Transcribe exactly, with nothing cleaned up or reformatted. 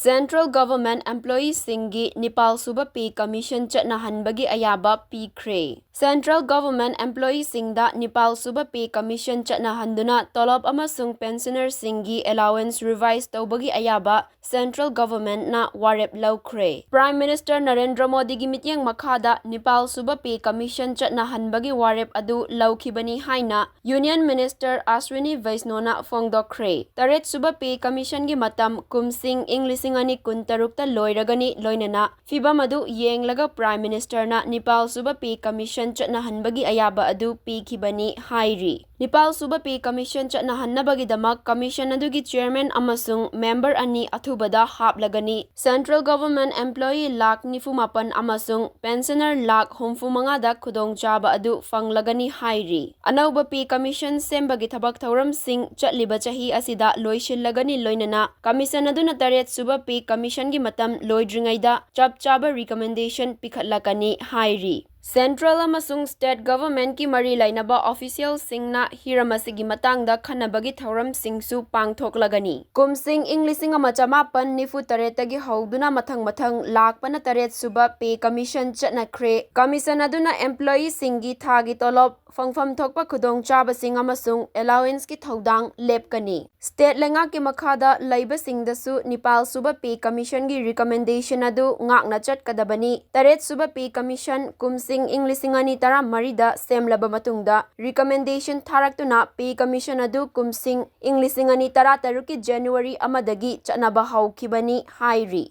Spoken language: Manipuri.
Central Government employeesꯁꯤꯡꯒꯤ ꯅꯤꯄꯥꯜ ꯁꯨꯕ Pay Commission ꯆꯠꯅꯍꯟꯕꯒꯤ ꯑꯌꯥꯕ ꯄꯤꯈ꯭ꯔꯦ꯫ Central Government employeesꯁꯤꯡꯗ ꯅꯤꯄꯥꯜ ꯁꯨꯕ Pay Commission ꯆꯠꯅꯍꯟꯗꯨꯅ ꯇꯣꯂꯣꯞ ꯑꯃꯁꯨꯡ pensionerꯁꯤꯡꯒꯤ allowance revise ꯇꯧꯕꯒꯤ ꯑꯌꯥꯕ Central Governmentꯅ ꯋꯥꯔꯦꯞ ꯂꯧꯈ꯭ꯔꯦ꯫ Prime Minister ꯅꯔꯦꯟꯗ꯭ꯔ ꯃꯣꯗꯤꯒꯤ ꯃꯤꯠꯌꯦꯡ ꯃꯈꯥꯗ ꯅꯤꯄꯥꯜ ꯁꯨꯕ Pay Commission ꯆꯠꯅꯍꯟꯕꯒꯤ ꯋꯥꯔꯦꯞ ꯑꯗꯨ ꯂꯧꯈꯤꯕꯅꯤ ꯍꯥꯏꯅ Union Minister Ashwini Vaishnoꯅ ꯐꯣꯡꯗꯣꯛꯈ꯭ꯔꯦ꯫ ꯇꯔꯦꯠ ꯁꯨꯕ Pay Commissionꯒꯤ ꯃꯇꯝ ꯀꯨꯝꯁꯤꯡ ꯏꯪ ꯂꯤꯁꯤꯡ ꯑꯅꯤ ꯀꯨꯟꯇꯔꯨꯛꯇ ꯂꯣꯏꯔꯒꯅꯤ, ꯂꯣꯏꯅꯅ ꯐꯤꯚꯝ ꯑꯗꯨ ꯌꯦꯡꯂꯒ Prime Ministerꯅ ꯅꯤꯄꯥꯜ ꯁꯨꯕ Pay Commission ꯆꯠꯅꯍꯟꯕꯒꯤ ꯑꯌꯥꯕ ꯑꯗꯨ ꯄꯤꯈꯤꯕꯅꯤ ꯍꯥꯏꯔꯤ꯫ ꯅꯤꯄꯥꯜ ꯁꯨꯕ Pay Commission ꯆꯠꯅꯍꯟꯅꯕꯒꯤꯗꯃꯛ Commission ꯑꯗꯨꯒꯤ Chairman ꯑꯃꯁꯨꯡ member ꯑꯅꯤ ꯑꯊꯨꯕꯗ ꯍꯥꯞꯂꯒꯅꯤ꯫ Central Government employee ꯂꯥꯈ ꯅꯤꯐꯨ ꯃꯥꯄꯟ ꯑꯃꯁꯨꯡ pensioner ꯂꯥꯈ ꯍꯨꯝꯐꯨ ꯃꯉꯥꯗ ꯈꯨꯗꯣꯡꯆꯥꯕ ꯑꯗꯨ ꯐꯪꯂꯒꯅꯤ ꯍꯥꯏꯔꯤ꯫ ꯑꯅꯧꯕ Pay Commission ꯁꯦꯝꯕꯒꯤ ꯊꯕꯛ ꯊꯧꯔꯝꯁꯤꯡ ꯆꯠꯂꯤꯕ ꯆꯍꯤ ꯑꯁꯤꯗ ꯂꯣꯏꯁꯤꯜꯂꯒꯅꯤ, ꯂꯣꯏꯅꯅ Commission ꯑꯗꯨꯅ ꯇꯔꯦꯠ ꯁꯨꯕ Pay Commissionꯒꯤ ꯃꯇꯝ ꯂꯣꯏꯗ꯭ꯔꯤꯉꯩꯗ ꯆꯞ ꯆꯥꯕ recommendation ꯄꯤꯈꯠꯂꯛꯀꯅꯤ ꯍꯥꯏꯔꯤ꯫ Central ꯑꯃꯁꯨꯡ State Governmentꯀꯤ ꯃꯔꯤ ꯂꯩꯅꯕ officialꯁꯤꯡꯅ ꯍꯤꯔꯝ ꯑꯁꯤꯒꯤ ꯃꯇꯥꯡꯗ ꯈꯟꯅꯕꯒꯤ ꯊꯧꯔꯝꯁꯤꯡꯁꯨ ꯄꯥꯡꯊꯣꯛꯂꯒꯅꯤ꯫ ꯀꯨꯝꯁꯤꯡ ꯏꯪ ꯂꯤꯁꯤꯡ ꯑꯃ ꯆꯃꯥꯄꯟ ꯅꯤꯐꯨ ꯇꯔꯦꯠꯇꯒꯤ ꯍꯧꯗꯨꯅ ꯃꯊꯪ ꯃꯊꯪ ꯂꯥꯛꯄꯅ ꯇꯔꯦꯠ ꯁꯨꯕ Pay Commission ꯆꯠꯅꯈ꯭ꯔꯦ꯫ Commission ꯑꯗꯨꯅ employeeꯁꯤꯡꯒꯤ ꯊꯥꯒꯤ ꯇꯣꯂꯣꯞ, ꯐꯪꯐꯝ ꯊꯣꯛꯄ ꯈꯨꯗꯣꯡꯆꯥꯕꯁꯤꯡ ꯑꯃꯁꯨꯡ allowanceꯀꯤ ꯊꯧꯗꯥꯡ ꯂꯦꯞꯀꯅꯤ꯫ State ꯂꯩꯉꯥꯛꯀꯤ ꯃꯈꯥꯗ ꯂꯩꯕꯁꯤꯡꯗꯁꯨ ꯅꯤꯄꯥꯜ ꯁꯨꯕ Pay Commissionꯒꯤ recommendation ꯑꯗꯨ ꯉꯥꯛꯅ ꯆꯠꯀꯗꯕꯅꯤ꯫ ꯇꯔꯦꯠ ꯁꯨꯕ Pay Commission ꯀꯨꯝꯁꯤꯡ ꯏꯪ ꯂꯤꯁꯤꯡ ꯑꯅꯤ ꯇꯔꯥꯃꯔꯤꯗ ꯁꯦꯝꯂꯕ ꯃꯇꯨꯡꯗ recommendation ꯊꯥꯔꯛꯇꯨꯅ Pay Commission ꯑꯗꯨ ꯀꯨꯝꯁꯤꯡ ꯏꯪ ꯂꯤꯁꯤꯡ ꯑꯅꯤ ꯇꯔꯥꯇꯔꯨꯛꯀꯤ January ꯑꯃꯗꯒꯤ ꯆꯠꯅꯕ ꯍꯧꯈꯤꯕꯅꯤ ꯍꯥꯏꯔꯤ꯫